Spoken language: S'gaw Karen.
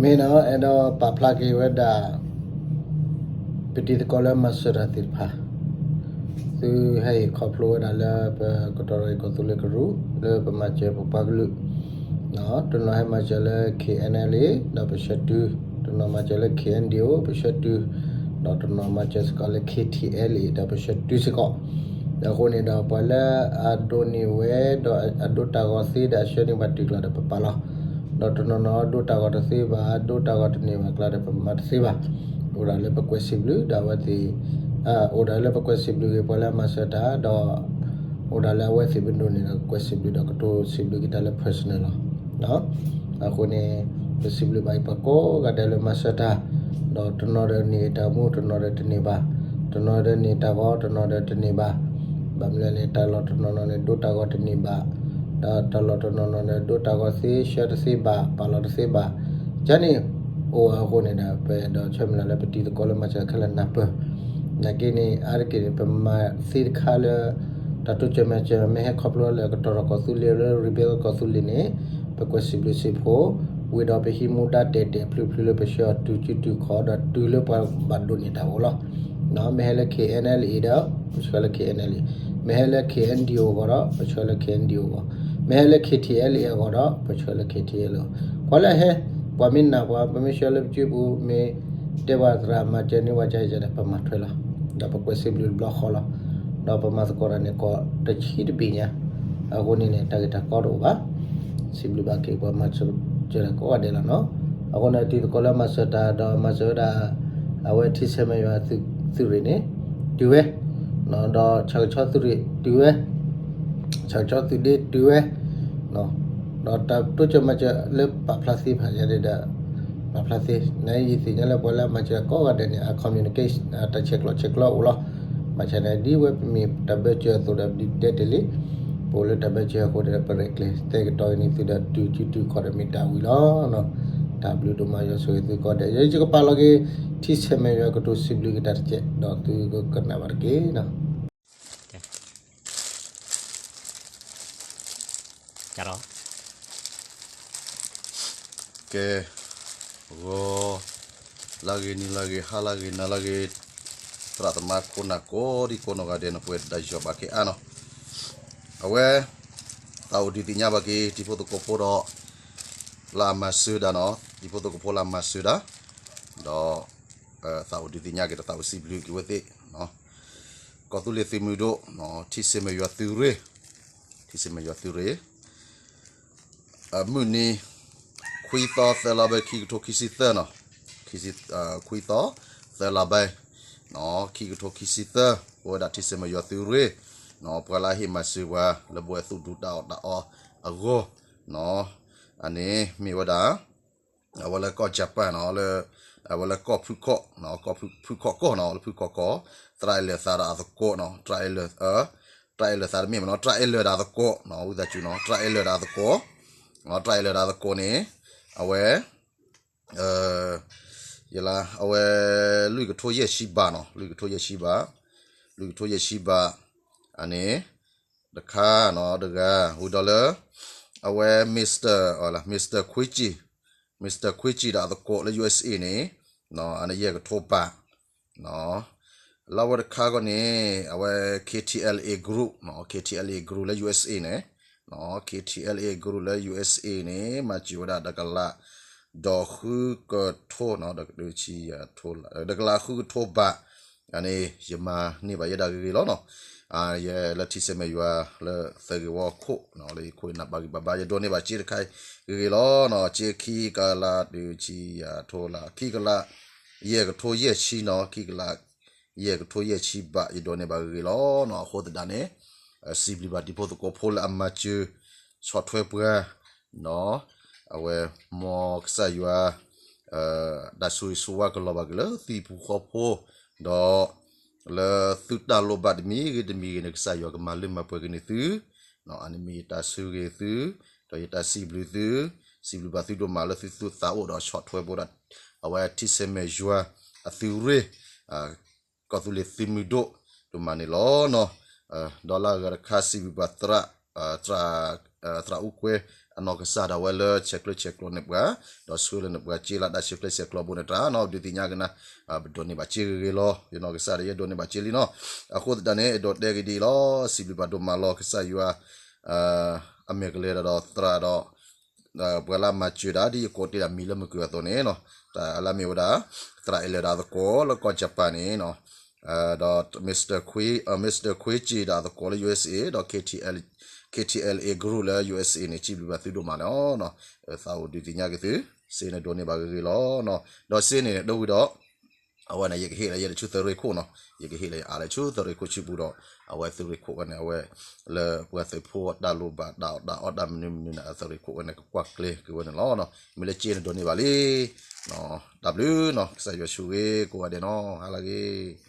မ့ၢ်နီၤ အဲၣ်ဒိးပာ်ဖျါက့ၤဝဲဒၣ် ပတံၤသကိးလၢမၤစၢၤတၢ်သ့ၣ်တဖၣ်, သုဟဲဟ့ၣ်ခီဖျိဝဲဒၣ်လၢ ပကတီၢ်ထီၣ်ကီၢ်သူလ့ၤကရူၢ် လၢပမၤစၢၤပပှၤကလုာ်, တနီၤဟဲမၤစၢၤလၢ K N L A ဒီးပဆှၢတုၤ, တနီၤမၤစၢၤလၢ K N D O ပဆှၢတုၤ, ဒီးတနီၤမၤစၢၤစ့ၢ်ကီးလၢ K T L A ဒီးပဆှၢတုၤစ့ၢ်ကီး. အဃိန့ၣ်ဒီး ပှၤလၢအဒိးန့ၢ်ဝဲ ဒီးအဒိးတၢ်ဂီၤသ့ဒီးအဆှၢန့ၢ်ဘၣ်တုၤကျါဒီးပပာ်လီၤ. ဒီးတနီၤနီၤဒိးတၢ်ဂီၤတသ့ဘၣ်, ဒိးတၢ်ဂီၤတန့ၢ်ဘၣ်ကျါဒီးပမၤတသ့ဘၣ်. အိၣ်ဒၣ်လၢပကွဲးစံးဘျုးဒီးအဝဲသ့ၣ်, အိၣ်ဒၣ်လၢပကွဲးစံးဘျုးက့ၤပှၤလၢအမၤစၢၤတၢ်, ဒီးအိၣ်ဒၣ်လၢအဝဲသ့ၣ်ပဒိးန့ၢ်ဒီးကွဲးစံးဘျုးဒီးကတိၤစံးဘျုးက့ၤတၢ်လၢ personal လီၤ. အဃိန့ၣ် ပစံးဘျုးဘၣ်ပှၤကိးဂၤဒဲးလၢမၤစၢၤတၢ်, ဒီးတနီၤဒီးန့ၢ်တၢ်မူ တနီၤဒီးတန့ၢ်ဘၣ်, တနီၤဒီးန့ၢ်တၢ်ဂီၤ တနီၤဒီးတန့ၢ်ဘၣ်. ဘၣ်မနုၤလဲၣ်န့ၣ် တၢ်လီၢ်တနီၤနီၤန့ၣ် ဒိးတၢ်ဂီၤတန့ၢ်ဘၣ်, ဒီးတၢ်လီၢ်တနီၤနီၤန့ၣ် ဒိးတၢ်ဂီၤသ့ ဆှၢတသ့ဘၣ် ပာ်လီၤတသ့ဘၣ်. ကန့ၣ် အိၣ်အဃိန့ၣ်ဒီး ပအဲၣ်ဒိးဆၢမုၢ်လၢ်လၢပတံၤသကိးလၢမၤစၢၤခဲလၢာ်နၢ်ပၢၢ်, နာ်က့န့ၣ် အါတက့ၢ်န့ၣ် ပမၤသ့တခါလၢ တၢ်တိစၢၤမၤစၢၤ မ့ၢ်ဟဲခီဖျိလၢကတီၢ်ထီၣ်ကီၢ်သူလ့ၤလၢ rebuild ကီၢ်သူလ့ၤန့ၣ် ပကွဲးစံးဘျုးစံးဖှိၣ်, ဝံၤဒီးပဟံးမူဒါတဲာ်တဲာ်ဖျုးဖျုးလၢပဆှၢအီၤတုၤစုတုၤခီၣ်ဒီးတုၤလၢပှၤဘၣ်ဒိးန့ၢ်တၢ်အိၣ်လီၤ. မ့ၢ်ဟဲလၢ K N L A ဒီး ပဆှၢလၢ K N L A, မ့ၢ်ဟဲလၢ K N D O အဂီၢ်ဒီး ပဆှၢလၢ K N D O အဂီၢ်, မ့ၢ်ဟဲလၢ K T L A အဂီၢ်ဒီး ပဆှၢလၢ K T L A အဂီၢ်. ပှၤလၢဟဲ ပှၤမ့ၢ်နာ်ပှၤ ပမ့ၢ်ဆှၢလၢပစုပူၤ မ့ၢ်တဲပှၤသရၣ်မၤစၢၤန့ၢ်ပှၤကယဲၢ်ဒီး ပမၤထွဲလီၤ. ဒီးပကွဲးစံးဘျုးတဘျီဃီလီၤ. ဒီးပမၤသကိးတၢ်န့ၣ်ကီးတဆံတဘ့ၣ်ညါ, အဃိန့ၣ်န့ၣ် တၢ်ဂ့ၢ်တၢ်ကီတအိၣ်ဘၣ်. စံးဘျုးဘၣ်က့ၤပှၤမၤစၢၤတၢ်ကိးဂၤဒဲးလီၤနီၤ. အဃိန့ၣ် တံၤသကိးလၢမၤစၢၤတၢ်ဒီးမၤစၢၤဝဲဒၣ် အဝဲထံဆဲးမဲာ်ယွၤသုးရ့ၣ်န့ၣ် တုၤဝဲ, ဒီးဆၣ်ကဆီသုးရ့ၣ်တုၤဝဲ, ဆၣ်ကဆီသုးဒ့တုၤဝဲ, ဒီးတၢ်တိစၢၤမၤစၢၤလၢပာ်ဖျါသ့ဖးယၤဒဲးဒီး ပာ်ဖျါသ့, နယသ့ၣ်ညါလၢပှၤလၢအမၤစၢၤကိးဂၤဒဲးန့ၣ် အ communication တၢ်ဆဲးကျိးဆဲးကျၢအိၣ်လီၤ. ဘၣ်ဆၣ်န့ၣ် ဒ်ဝဲပမ့ၢ်တၢ်ဘၢစၢၤအသိးဒီး ဒုးတဲတ့ၢ်လံ, ပအိၣ်လၢတၢ်ဘၢစၢၤအဃိဒီး ပရဲၣ်ကျဲၤသဲကတီၤအံၤန့ၣ်သုဒီးတုၤစုတုၤခီၣ်ဒီးမ့ၢ်တၢ်ဝံၤလီၤ. တၢ်ဘျုးဒိၣ်မးယွၤဆိၣ်ဂ့ၤသုကိးဂၤဒဲး. ယကပာ်လီၤက့ၤ ထံဆဲးမဲာ်ယွၤကတိၤစံးဘျုးက့ၤတၢ်တကဲး ဒီးသုကကနၣ်ဘၣ်တက့ၢ်. ကဲ, ဂီၤလၢဂ့ၤ နံၤလၢဂ့ၤ ဟါလၢဂ့ၤ နၤလၢဂ့ၤ, သရၣ်သမါခိၣ်နၢ်ကိးဒံကိးနီၢ်ဂၤဒဲးန့ၣ် ပဝဲဒၣ်ယွၤဘၣ်က့ၤအါနီၤ. အဝဲ သးအိၣ်ဒုးသ့ၣ်ညါဘၣ်က့ၤ တံၤဖိသကိးဖိဒီး လၢအမၤစၢၤဒၣ်နီၤ, တံၤဖိသကိးဖိလၢအမၤစၢၤဒၣ်, ဒီး သးအိၣ်ဒုးသ့ၣ်ညါက့ၤဒီး သးအိၣ်စံးဘျုးက့ၤဝဲသ့ၣ် ကီၢ်သူလ့ၤသုးမုၢ်ဒိၣ် ထံဆဲးမဲာ်ယွၤသုးရ့ၣ်, ထံဆဲးမဲာ်ယွၤသုးရ့ၣ် မုၢ်နံၤ ခွံသီ သၢလါဘဲ ခံကထိခံဆံသၢနီၤ, ခွံသီ သၢလါဘဲ ခံကထိခံဆံသၢ, ပဝဲဒၣ်ထံဆဲးမဲာ်ယွၤသုးရ့ၣ် ပှၤလၢအဟ့ၣ်မၤစၢၤပှၤ လၢပဝဲသူၣ်ဒူတၢ်အီၣ်တၢ်အီအဂီၢ်, အန့ၣ်မ့ၢ်ဝဲဒၣ် အဝဲလၢကီၢ် Japan နီၤ, လၢ အဝဲလၢကီၢ်ဖုခီၣ်, ကီၢ်ဖုခီၣ်ကီၢ်နီၤ, လၢဖုခီၣ်ကီၢ်, သရၣ်အဲၣ်လၢာ်သးဒီးအသကိးနီၤ, သရၣ်အဲၣ်လၢာ်သးတမ့ၢ်မနီၤ, သရၣ်အဲၣ်လၢာ်ဒီးအသကိးနီၤ, ဝံသးစူၤနီၤ, သရၣ်အဲၣ်လၢာ်ဒီးအသကိး, သရၣ်အဲၣ်လၢာ်ဒီးအသကိးန့ၣ် အဝဲ ယလၢ အဝဲ လွံၢ်ကထိယဲၢ်ဆံဘးနီၤ, လွံၢ်ကထိယဲၢ်ဆံဘး, လွံၢ်ကထိယဲၢ်ဆံဘး, အန့ၣ် တခါနီၤ, တဂၤ ဝံၤဒီးလၢ အဝဲ Mister, Mister Koichi, Mister Koichi ဒီးအသကိးလၢ U S A န့ၣ် အန့ၣ်ယဲၢ်ကထိဘး လၢအဝဲတခါခီန့ၣ် အဝဲ K T L A group, K T L A group လၢ U S A န့ၣ်, K T L A group လၢ U S A န့ၣ် မၤစၢၤဝဲဒၣ် တကလး ဒီးဃုကထိနီၤ, တကလးဃုကထိဘး, အန့ၣ် ယမၤန့ၢ်ဘၣ်ယဲဒၣ်ဂ့ၤဂ့ၤလီၤနီၤ. ယဲလၢထံဆဲးမဲာ်ယွၤလၢသၢဂ့ၢ်ဝီခိၣ်နီၤ, လၢယခိၣ်နၢ်ဘၣ်ဂံၢ်ဘၣ်ဘါ ယဒိးန့ၢ်ဘၣ်စ့တခါဂ့ၤဂ့ၤလီၤနီၤ, စ့ခံကလး တုၤဆံယၤထိလး ခံကလး ယဲၢ်ကထိယဲၢ်ဆံနီၤ, ခံကလး ယဲၢ်ကထိယဲၢ်ဆံဘး ယဒိးန့ၢ်ဘၣ်ဂ့ၤဂ့ၤလီၤနီၤ. အဃိသတးန့ၣ် စံးဘျုးဘၣ်တံၤဖိသကိးဖိလၢအမၤစၢၤ ဆီၣ်ထွဲပှၤနီၤ, အဝဲမ်ကစၢ်ယွၤ တၢ်ဆိၣ်ဂ့ၤဆိၣ်ဝါကလီၤဘၣ်က့ၤလၢသုဟံၣ်ဖိဃီဖိ, ဒီးလၢသုတၢ်လိၣ်ဘၣ်တမံၤဂ့ၤတမံၤဂ့ၤန့ၣ် ကစၢ်ယွၤကမၤလၢမၤပှဲၤက့ၤန့ၢ်သု, အန့ၣ်မ့ၢ်ယတၢ်ဆိၣ်ဂ့ၤသု, ဒီးယတၢ်စံးဘျုးသု, စံးဘျုးဘၣ်သုဒိၣ်မးလၢသုသူၣ်သးအိၣ်ဒီးဆီၣ်ထွဲပှၤဒီး အဝဲထံဆဲးမဲာ်ယွၤအသုးရ့ၣ် ကီၢ်သူလ့ၤသုးမုၢ်ဒိၣ် ဒိၣ်မးန့ၣ်လီၤနီၤ. ဒီးလၢအဂၤတခါစံးဘျုးဘၣ်သရၣ်, သရၣ်အူကွဲ အနီၢ်ကစၢ်ဒၣ်ဝဲလၢဆဲးကျၢဆဲးကျိးန့ၢ်ပှၤ, ဒီးဆှၢလၢန့ၢ်ပှၤစ့လၢတၢ်ဆဲးကျၢဆဲးကျိးဘိန့ၣ်တၢ်နီၤ ဒုးသ့ၣ်ညါက့ၤနၤ, ပဒိးန့ၢ်ဘၣ်စ့ဂ့ၤဂ့ၤလီၤ, ယနီၢ်ကစၢ်ဒီးယဲဒိးန့ၢ်ဘၣ်စ့လံနီၤ, အဃိသတးန့ၣ် အဲၣ်ဒိးတဲက့ၤဒ်အံၤလီၤ, စံးဘျုးဘၣ်ဒိၣ်မးလီၤ ကစၢ်ယွၤ အမဲာ်ကလဲၤဒီးသရၣ်ဒီး ပှၤလၢမၤစၢၤဒၣ် ဒ်ယကိးတ့ၢ်ဒၣ်မံၤလၢမုၢ်ကွံာ်အသိးန့ၣ်နီၤ, တၢ်လၢအမ့ၢ်ဝဲဒၣ် သရၣ်အဲၣ်လဲၣ်ဒၣ်သကိးလၢကီၢ် Japan န့ၣ်နီၤ, ဒီး Mister Kui အ Mister Kui ကံၣ်ဒၣ်သကိးလၢ U S A ဒီး K T L K T L A group လၢ U S A န့ၣ် စံးဘျုးဘၣ်သုဒိၣ်မးလီၤနီၤ, သးအိၣ်ဒုးသ့ၣ်ညါက့ၤသု, စ့န့ၣ်ဒိးန့ၢ်ဘၣ်ဂ့ၤဂ့ၤလီၤနီၤ, ဒီးစ့န့ၣ် ဒ်ဝံၤဒီး အဝဲန့ၣ် ယကဟ့ၣ်လၢယဲဒၣ်ဆူသရိာ်ခိၣ်နီၤ, ယကဟ့ၣ်လၢယအးလၢဆူသရိာ်ခိၣ်ဆူပူၤဒီး အဝဲသရိာ်ခိၣ်ဝဲန့ၣ် အဝဲ လၢပှၤသုးဖိတၢ်လိၣ်ဘၣ်တၢ်အီၣ်တၢ်အီတၢ်မနုၤမနုၤန့ၣ် အသရိာ်ခိၣ်ဝဲန့ၣ် ကကွၢ်ကျဲၤက့ၤဝဲန့ၣ်လီၤ. မ့ၢ်လၢစ့န့ၣ်ဒိးန့ၢ်ဘၣ်လံ, တၢ်ဘျုးနီၤ, ကစၢ်ယွၤဆိၣ်ဂ့ၤကိးဂၤဒဲးနီၤ, ဟါလၢအဂ့ၤ.